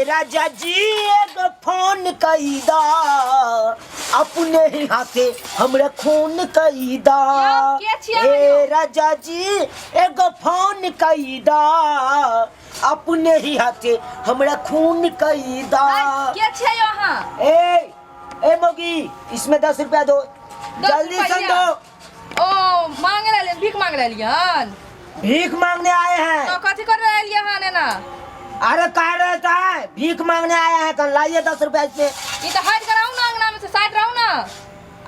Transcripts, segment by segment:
राजा जी एगो फोन कईदा, अपने ही हाथे हमरा खून कईदा। यौ, के छियै ए यौ? राजा जी एगो फोन कईदा, अपने ही हाथे हमरा खून कईदा। आइ, के छियै यौ अहाँ? ए ए मोगी, इसमें 10 रुपया दो। 10 जल्दी से रुपया? दो। ओ मांगे ला भीख मांगे ला एलियन? भीख मांगने आए हैं। तो कथी कर रहे एलियन हन एना? अरे कह रहे था भीख मांगने आया है, कल लाइए 10 रुपया इसमें। ई तो हट कराऊ ना, अंगना में से साइड रहू ना।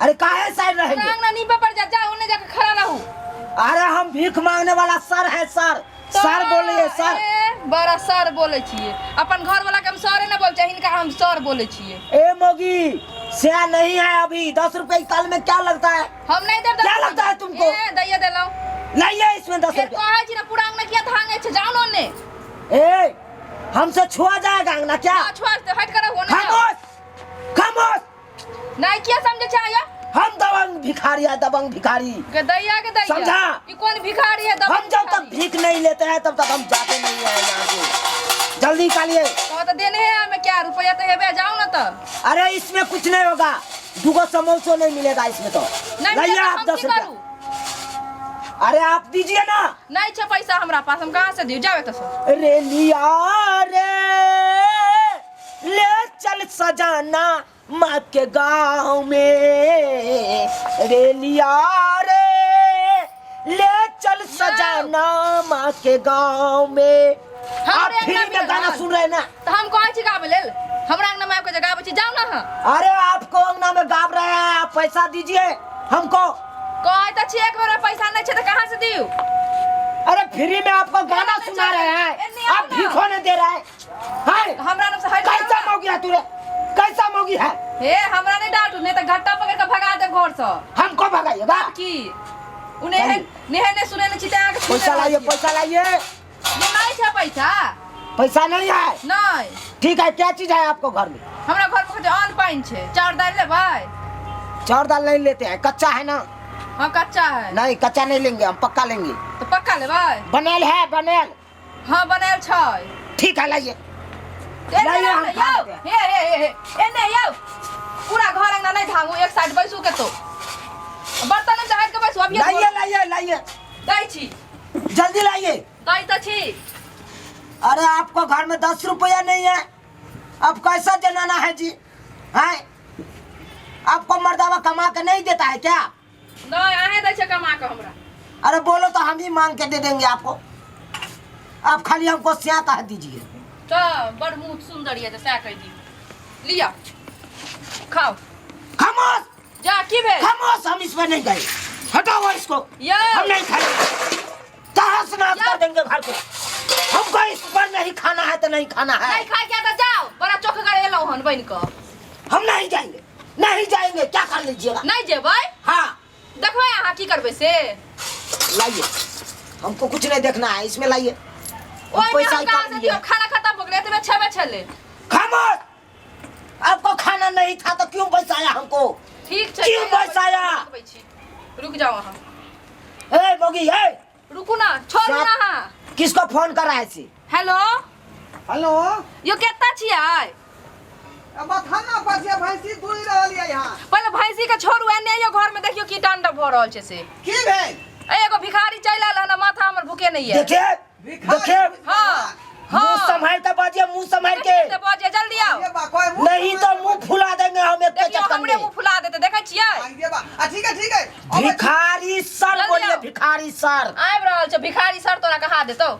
अरे काहे साइड रहेंगे? अंगना नीपे पर जा, जा ओने जाके खड़ा रहू। अरे हम भीख मांगने वाला सर है, सर। तो सर बोलिए सर। ए, बड़ा सर बोले छिए। अपन घर वाला के हम सरे न बोल चाहे, हिनका हम सर बोले छिए। ए मोगी, सिया नहीं है अभी। 10 रुपए कल में क्या लगता है? हम नहीं देब 10 क्या लगता रुपया। है तुमको? ए दैया देलौ। लाइए इसमें 10 फिर रुपया। कहै छी ना, पूरा अंगना किया धांगे छै, जाओ न ओने। ए, हमसे छुआ जाएगा अंगना क्या? हां, छुआ से हट कर ओने जाओ। खामोश खामोश। नहीं किया समझे छै आया? हम दबंग भिखारी है, दबंग भिखारी। के दैया के दैया। समझा? ई कोन भिखारी है दबंग हम जब तक भिखारी? भीख नहीं लेते हैं तब तक हम जाते नहीं हैं यहाँ से। जल्दी निकालिए। तो तो देने है हमें क्या रुपया तो हेबे, जाओ ना तो। अरे इसमें कुछ नहीं होगा, दूगो समोसो नहीं मिलेगा इसमें तो। नहीं लाइए मिलेगा आप तो हम 10 की रुपया। करू? अरे आप दीजिए ना। नहीं छे पैसा हमरा पास, हम कहाँ से दियो? जाओ तो सर। रे लिया रे, ले चल सजाना माँ के गाँव में। रे लिया रे, ले चल सजाना माँ के गाँव में। आप हमरे फ्री अंगना में में गाना रहल। सुन रहे हैं ना? तो हम कहै छी गाबै लेल, हमरा अंगना में आबि के जे गाबै छी, जाउ ना अहाँ। अरे आपको अंगना में गाब रहे हैं, आप पैसा दीजिए हमको। कहै तऽ छी एक बेर पैसा नहि छै तऽ कहाँ से दियौ? अरे फ्री में आपको गाना सुना रहे हैं, एने आओ आप ना। भीखो नहीं दे रहे हैं। हाय, हमरा नाम से हटि कैसा जाउ ना। मौगी है तू रे? कैसा मौगी है? हे, हमरा नहि डांटू, नहि तऽ घट्टा पकड़ि कऽ भगा देब घरसँ। हमको भगाइएगा? की उ नेहे नेहे ने सुने ने छी तऽ अहाँके छूने पैसा रहल लाइए। छी। पैसा लाइए। ये नहि छै पैसा। पैसा नहीं है? नहि। ठीक है, क्या चीज है आपको घर में? हमरा घर पर अन्न पानि छै, चाउर दालि लेबै? चावल दाल नहीं लेते हैं, कच्चा है ना? हाँ, कच्चा है। नहीं, कच्चा नहीं लेंगे, हम पक्का लेंगे। तऽ पक्का लेबै? बनेल है, बनेल? हाँ, बनायल छै। ठीक है, लाइए। एने लाइए, हम यौ, खा लेते हैं। हे हे हे हे, एने यौ, पूरा घर अंगना नहीं धांगू, एक साइड बैसू के तो बर्तन में हटि के बैसू अभी। लाइए लाइए लाइए। दै छी। जल्दी लाइए। दै तऽ छी। अरे आपको घर में 10 रुपया नहीं है, अब कैसा जनाना है जी है? आपको मर्दावा कमा के नहीं देता है क्या? नहीं, अहें दै छै कमा के हमरा। अरे बोलो तो हम ही मांग के दे देंगे आपको, आप खाली हमको स्या कह दीजिए। तऽ बड़ मुँह सुंदर यऽ तऽ सएह कहि दियौ। लिअ, खाउ। खामोश। जा, की भेल? खामोश, हम इसमें नहीं गए, हटाओ इसको। यौ। हम नहीं खाएंगे, तहस नहस कर देंगे घर को। हमको इस पर नहीं खाना है तो नहीं खाना है। नहीं खाय के तऽ जाउ, बड़ा चोखगर एलहुँ हन बनि कऽ। हम नहीं जाएंगे, नहीं जाएंगे, क्या कर लीजिएगा? नहीं जेबै? हाँ। देखबै अहाँ की करबै से। लाइए, हमको कुछ नहीं देखना है इसमें, लाइए हम। ओहिमे पैसा हम कहाँ निकाल से लिए। दियौ? खाना खत्म भऽ गेलै, एतबे छेबे छलै। खामोश! आपको खाना नहीं था तो क्यों बैसाया हमको? ठीक छै। क्यों बैसाया? रुकबै छी, रुक जाउ अहाँ। ए मोगी, ए। रुकू ना, छोड़ू ना अहाँ। किसको फोन कर रहा है सी? हेलो। हेलो। यो केत्ता छियै? अब बथाना पर छियै, भैंसी दुहि रहल यऽ यहाँ। पहिले भैंसी के छोड़ू, एने यो घर में देखियो की तांडव भऽ रहल छै से। की भेल? ए, एगो भिखारी चलि आयल हन, माथा हमर भूखे नहीं है। देखिए। भिखारी? देखिए। हाँ। मुंह हाँ। संभाल के बाजिए, मुंह संभाल के। के बजे, जल्दी आओ। आइए बा, कोई मुँह नहीं तो मुंह फुला देंगे हम एक के देखियो, चक्कर हमरे में। मुंह फुला देते, देखै छियै? आइए बा। आ ठीक है, ठीक है, अबै छी। भिखारी सर जल्दी बोलिए। आओ। भिखारी सर। आबि रहल छै भिखारी सर, तोरा कहा देतौ,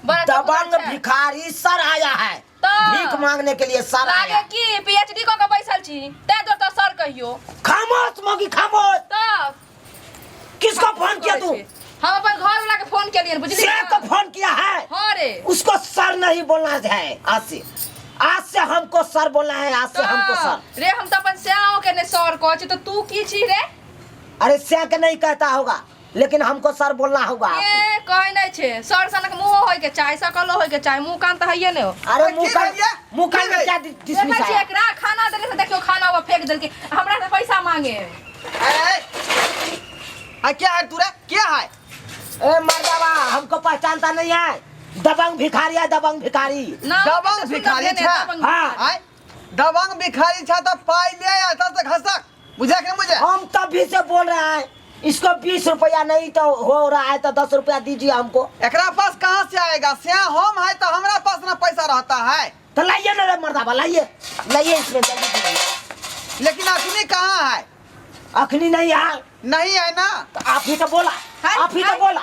बड़ा दबंग चतुर छै। भिखारी सर आया है तो। भीख मांगने के लिए सर लागे आया। की पीएचडी कऽ के बैसल छी, तैं तोर तो सर कहियो। खामोश मोगी, खामोश। तऽ किसको फोन किया तू? हम अपन घर वाला के फोन केलियन, बुझली? शेर को फोन किया है? हाँ रे। उसको सर नहीं बोलना है आज से। आज से हमको सर बोलना है, आज से हमको सर। रे, हम तऽ अपन स्याओ के ने सर कहै छी, तऽ तू की छी रे? अरे श्या के नहीं कहता होगा, लेकिन हमको सर बोलना होगा आपको। ए, कहै नहि छै सर सनक मुँहो होय के चाही, सकलो होय के चाही, मुँह कान तऽ हैये नहि हो। अरे की मुंह कान भैया? मुंह कान की में क्या देखै डिसमिस छी आया? एकरा खाना देले से देखियो, खाना वो फेंक देलकै, हमरा से पैसा मांगे। ए, आ क्या है तूरे, क्या है? ए मर्दावा, हमको पहचानता नहीं है? दबंग भिखारी है, दबंग भिखारी। नाम दबंग कते सुन्दर भिखारी देने, छा। दबंग हाँ। भिखारी। आय दबंग भिखारी छा तो पाई ले आता से घसक बुझा के मुझे। हम तभी से बोल रहे हैं इसको 20 रुपया नहीं तो हो रहा है तो 10 रुपया दीजिए हमको। एकरा पास कहाँ से आएगा? से हम है तो हमरा पास ना पैसा रहता है। तो लाइए ना रे मर्दाबा, लाइए लाइए इसमें जल्दी दीजिए। लेकिन अखनी कहाँ है? अखनी नहीं है। नहीं है ना। तो आप ही तो बोला, हाय, आप ही तो हाय। बोला।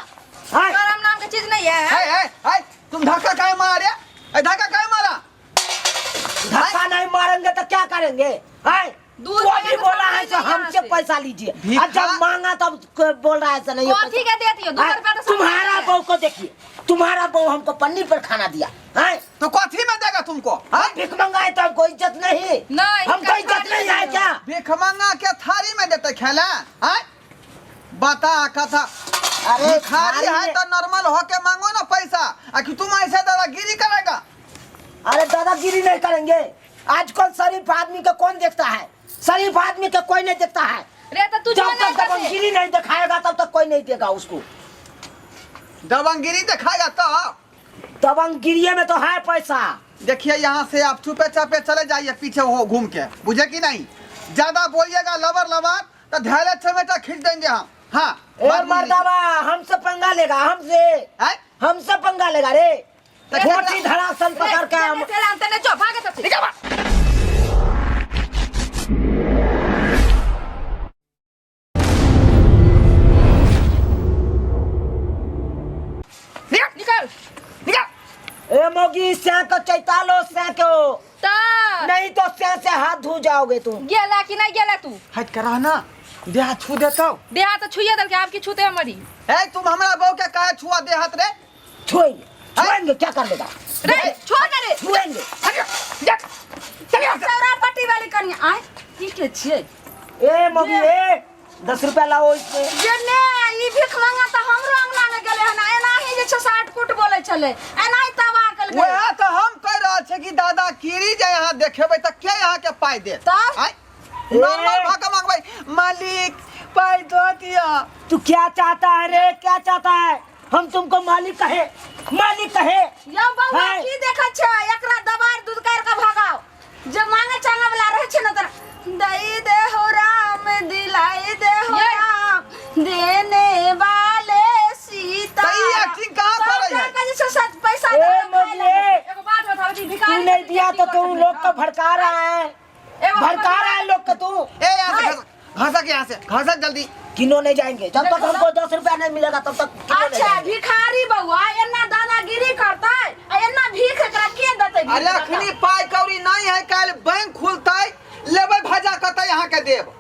हाय। शर्म नाम के चीज नहीं है। है है है तुम धक्का काहे मारे? ए धक्का काहे मारा? धक्का नहीं मारेंगे तो क्या करेंगे? हाय। दूध तू अभी पिएंगे तो बोला है समझ सो नहीं यहाँ हमसे से। पैसा लीजिए, भिखा- अब जब मांगा तब बोल रहा है ऐसा नहीं है कथी पैसा। के देती हो? दू हाय, रुपया तो समझ तुम्हारा नहीं है। बहू को देखिए, तुम्हारा बहू हमको पन्नी पर खाना दिया। हाय। तो कथी में देगा तुमको? हाँ? भीख मंगाए तो हमको इज्जत नहीं। नहीं, हमको इनका इज्जत थाली नहीं है में क्या? भीख मंगा के थाली में देते खेला? हाँ? बता कथा। अरे भिखारी थाली है में- तो नॉर्मल होके मांगो ना पैसा, आखिर तुम ऐसे दादागिरी करेगा? अरे दादागिरी नहीं करेंगे। आजकल शरीफ आदमी को कौन देखता है? शरीफ आदमी को कोई नहीं देखता है। रे तो तू जब जो तक नहीं करते। दबंगगिरी नहीं दिखाएगा तब तक कोई नहीं देगा उसको। दबंगगिरी दिखाएगा तो? दबंगगिरी में तो है पैसा। देखिए यहाँ से आप छुपे छापे चले जाइए पीछे हो घूम के, बुझे कि नहीं? ज्यादा बोलिएगा लबर लबर तो धैर्य चमेटा खींच देंगे हम। हाँ ए बात बुझ लीजिए। मर्दावा, हमसे पंगा लेगा, हमसे। हैं? हमसे पंगा लेगा रे। तो घोटी धड़ासन पकड़ के हम रे, तेरा अंत ने जो भागे तो निकल बाहर। निकल। निकल। ए मोगी, स्या को चैतालो स्या को। ता नहीं तो स्या से हाथ धो जाओगे तुम। गेला कि नहीं गेला तू? हट कर रहना, देह छू देतो। देह तो छुइए दल के आप की छूते हमारी। ए तुम हमरा बहू के काहे छुआ दे हाथ रे? छुएंगे छुएंगे, क्या कर लेगा? रे छोड़ ना रे। छुएंगे। चौरा पट्टी वाली कनिया आय की के छियै? ए मोगी, ए 10 रुपया लाओ इसमें। जे ने ई भीख मांगा त हमरो अंगना में गेले हन, एनाही जे छै साठ कुट बोलै छलै, एनाही तबाह कलकै। वएह तो हम कह रहल छै कि दादागिरी जे यहाँ देखेबै तऽ के यहाँ के पाइ देत? तब? आँय? नॉर्मल भाषा मांगबै, मालिक पाइ दऽ दिअ। तू क्या चाहता है रे, क्या चाहता है? हम तुमको मालिक कहे, मालिक कहे। यौ बौआ है। की देखै छै? एकरा दबार दूध कर के भगाओ। जे मांगे चांगे वाला रहै छै ने तर दई दे हो राम दिलाई दे हो ये। राम देने वाले सीता। तऽ ई एक्टिंग कहाँ करै है? के जे छै से पैसा ए दऽ के खाय मोगी, लए। ए, एगो बात बताओ जी तू भिखारी नहीं दिया तो तू लोग को भड़का रहा है, एगो भड़का रहा है लोग को तू। ए यहाँ से घसक, घसक यहाँ से घसक जल्दी। किनो नहीं जाएंगे जब तक हमको 10 रुपया नहीं मिलेगा तब तक किनो नहीं अच्छा जाएंगे। भिखारी बौआ एना दादागिरी करतै आ एना भीख एकरा के देतै? भीख अरे बताउ? अखनी पाइ कौड़ी नहीं है, काल्हि बैंक खुलतै लेबै भजा कतै यहाँ के देब।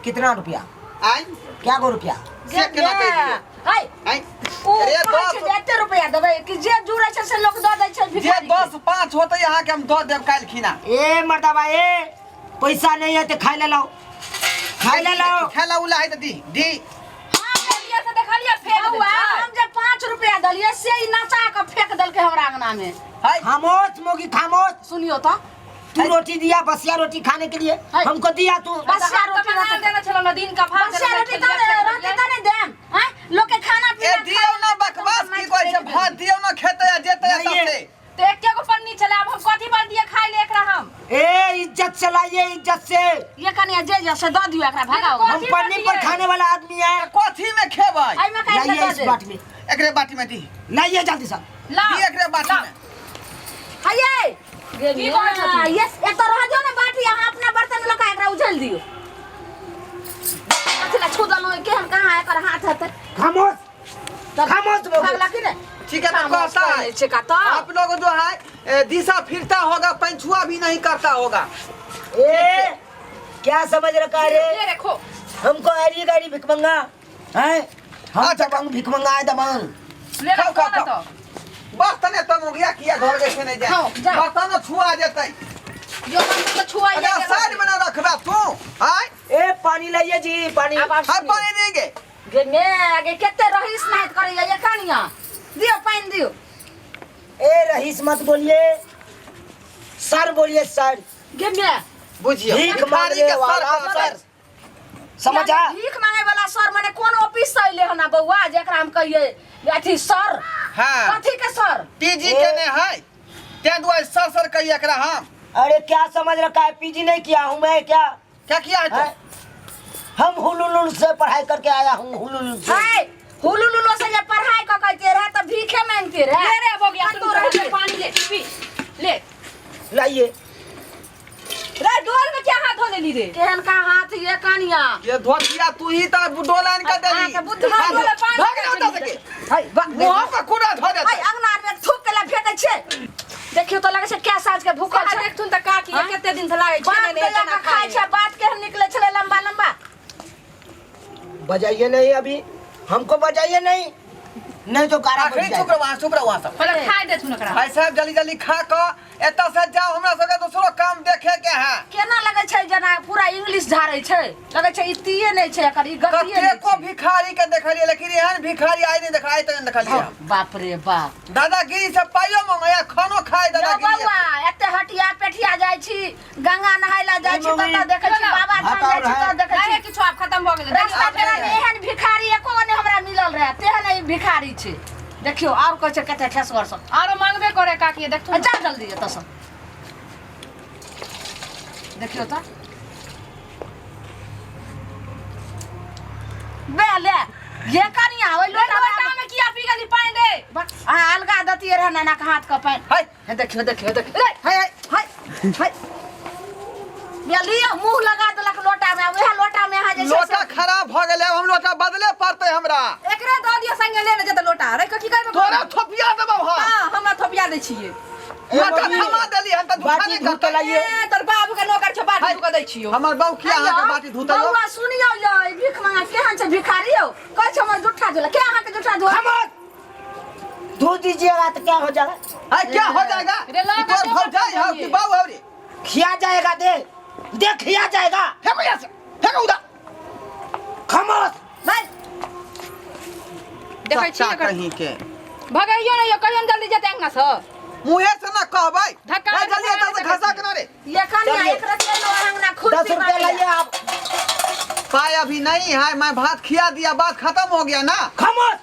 कितना रुपया? आँय? क्या गो रुपया? से केना कहि दियै? है आँय? ओ अरे कहै छै दस जे एते रुपया देबै कि जे जुड़ै छै से लोक दऽ दै छै जे भिखारी के। 10 5 होतै यहाँ के हम दऽ देब काल्हि खिना। ए मर्दाबा, ए पैसा नहीं है तो खाई ले लाओ, खाई ले लाओ। खेला उला है तऽ दी दी। हां लिया से देखलिए फेंक दे। बौआ हम जे 5 रुपया देलियै से ई नचा के फेंक देलकै हमरा अंगना में। है खामोश मोगी, खामोश। सुनियो तो तू रोटी दिया बसिया रोटी खाने के लिए है। हमको दिया तू। बसिया रोटी रोटी बना देने छलो ना दिन का भात। बसिया रोटी तऽ रहतै तऽ नहि देम आँय लोक के खाना ए पीना दियौ ना, बकवास की कहै छै? भात दियौ ना, खेतै आ जेतै नहीं एतऽ से। तो एके गो पन्नी छले, अब हम कथी पर दिए खाइ ले एकरा हम? ए इज्जत से लाइए, इज्जत से। ये कनिया जे जे से दऽ दियौ एकरा भगाओ। कथी हम पर पन्नी पर दिए? खाने वाला आदमी है। कथी में खेबै? एहिमे काटि के लाइए दऽ इस दे। बाट में। एकरे बाटी में दी। लाइए जल्दी से। लाओ दी एकरे बाटी में। हयै की कहै छथिन? यस एतऽ रह दियौ ने बाटी, अहाँ अपना बर्तन लऽ कऽ एकरा उझलि दियौ। कथी लए छू देलहुँ? केहन कहाँ एकर हाथ हेतै? खामोश खामोश मोगी। भगला कि ने? ठीक है तो खामोश कहता कऽ है लै छै कतऽ। आप लोग जो है दिशा फिरता होगा, पंछुआ भी नहीं करता होगा। ए क्या समझ रखा है रे? ये रखो। हमको ऐरी गाड़ी भिखमंगा है हम। अच्छा। दबंग भिखमंगा है, दबंग। ले खाओ, रखो खाओ, ना खाओ। तो बर्तने तो मुगिया किया घर जैसे नहीं जाए। खाओ, जाओ। बर्तन छुआ जेतै। जो मन तो छुआ अगर साइड में ना रखबा तू आय। ए पानी लाइए जी, पानी। आब आब हम सुनियौ। पानी देंगे। गे मे आगे कते रहीस नाहित करैया ये कनिया, दियौ पानि दियौ। ए रहीस मत बोलिए, सर बोलिए सर। गे मे बुझियो भीख भिखारी मांगने के सर वाला कहतै। सर, समझा यानी भीख मांगे वाला सर माने कोन ऑफिस से अइले हना बौआ जेकरा हम कहिए अथी सर हाँ। कथी के सर पीजी केने है तें दुआरे सर सर कहिए एकरा हम अरे क्या समझ रखा है पीजी नहीं किया हूँ मैं क्या क्या किया है हैं? तू हम हुलुलुल से पढ़ाई करके आया हूँ हुलुलुल से हाय हुलु लुलो से जे पढ़ाई क कहते रहे त भीखे मांगते रहे ले रे हो गया कतौ तू रहे ले पानी ले पी ले लाइए रे डोल में क्या हाथ धो लेली रे केहन का हाथ ये कनिया ये धोतिया तू ही त डोलान के देली अहाँके बुद्धि भाग डोले पानी भाग ना ओतऽ से के हाय बा मुँह पर कूड़ा धो हाय देतै अंगना में थूक के ला फेंकै छै देखियो त लगै छै क्या साँझ के भूखल कहा छै देखथुन त का की कते दिन से लागै छै बात नहीं लऽ के खाइ छै बात केहन निकलै छलै लम्बा लम्बा बजाइए नहीं अभी हमको बजाइए नहीं नहीं तो गारा बज अखनी चुप जाएगा रह वहाँ चुप रह वहाँ सब पहिले खाइ देथुन एकरा भाई साहब जल्दी जल्दी खा के एतऽ से जाओ हमरा सबके दोसरो काम देखे के है केना लगै छै जेना पूरा इंग्लिश झाड़ै छै लगै छै ई तीये नहि छै एकर ई गतिये नहि कतेको छै भिखारी के देखलिए लेकिन एहन भिखारी आइ नहीं देखा आइ तक नहीं देखलिए हम। बाप रे बाप दादागिरी से पाइयो मंगाया खानो खाए यौ दादागिरी बौआ एते हटिया पेठिया जाइ छी गंगा नहाय ला जाइ छी ततऽ देखै छी बाबा धाम जाइ छी ततऽ देखै नहीं छी किछु आब खत्म भऽ गेलै रास्ता पेरा मे एहन भिखारी एको गो नहि हमरा मिलल रहे तेहन ई भिखारी छै देखियौ आओर कहै छै कते ठेसगर सब आरो मांगबे करे काकी देखथुन आ जा जल्दी एतऽ सँ देखियौ तऽ बे ले ये कनिया ओइ लोटा लोटा में किया पी गेली पानि रे आ अलगा दतियै रहे नाना के हाथ के पानि हाय हे देखियो देखियो देखियो हाय हाय हाय हाय बे लिअ मुंह लगा देलक लोटा में वएह लोटा में अहाँ जे छै से- लोटा खराब भ गेलै हम लोटा बदले पड़तै हमरा एकरे दऽ दियौ संगे ले ने जेतै लोटा रे की करबै तोरा थोपिया देबौ हम हां हमरा थोपिया दै छियै लोटा थमा देली हम तऽ झूठा बाटी नहि धो के करतै लाइए ए तोर बाबू के नौकर छौ बाटी धो के दै छियौ हमर बाबू किया अहाँके बाटी धोतै यौ बौआ सुनियौ यौ ई भीख मांगा केहन छै भिखारी यौ कहै छै हमर जुट्ठा झोला के अहाँके जुट्ठा झोला खामोश धो दीजिएगा तो क्या हो जाएगा अरे क्या हो जाएगा रे लगा तोर दे भौजाई हौ कि बाबू हौ रे खिया जाएगा दे दे खिया जाएगा फेंको यहाँ से फेंको उधर खामोश नहीं देखै छी चचा एकर कहीं के भगैयो नै यौ कहियो जल्दी जेतै अंगना से मुँहे से ना कहबै धक्का ए, जल्दी एतऽ से घसा के ना रे ये कनिया चलिए। एक रति एलो अंगना खुरपी 10 रुपया मारैया। लाइए आप पाई अभी नहीं है मैं भात खिया दिया बात खत्म हो गया ना खामोश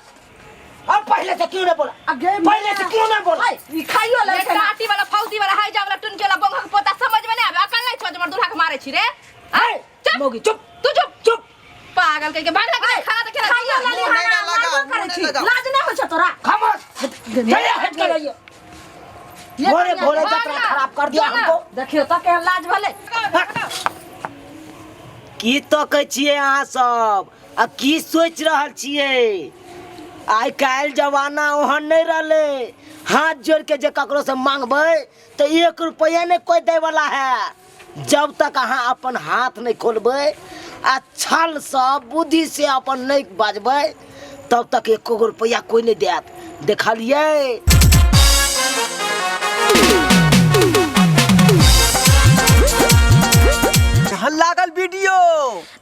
अब पहले से क्यों नहीं बोला अगे पहले से क्यों नहीं बोला हाय, ई खाइयो लै रे छै ना। काटी वाला फौजी वाला हाई जा वाला टुनके वाला बोंगा के पोता समझ में नहीं आवे अकल नहीं छो जे हमर दूल्हा के मारे छी रे हाय, चुप मोगी चुप तू चुप चुप पागल कह के भाग लगा खाना तो खेला खाइयो मुँह लेली नहीं हना, ना लगाओ, मारबो मुँह करै नहीं छी। लगाओ। लाज नहीं होइ छै तोरा खामोश चलिए हट कर आइए ये भोरे कनिया भोरे भाग जतरा ना। खराब कर दिया जो ना। हमको देखियौ तऽ केहन लाज भेलै की तकै छियै अहाँ सब आ की सोचि रहल छियै आइ काल्हि जमाना ओहन नहि रहलै हाथ जोड़ि के जे ककरो से मांगबै तऽ एक रुपैआ नहि कोइ दैवला है जब तक अहाँ अपन हाथ नहि खोलबै आ छलसँ बुद्धिसँ अपन नहि बाजबै तब तक एको गो रुपैआ कोइ नहि देत देखलियै केहन लागल वीडियो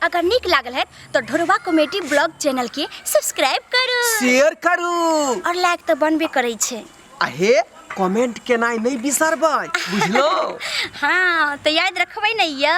अगर नीक लागल है तो ढोरबा कॉमेडी ब्लॉग चैनल के सब्सक्राइब करू शेयर करू और लाइक तो बनबे करै छै आ हे कमेंट केनाइ नहि बिसरबै बुझलो हाँ तो याद रखबै ने यौ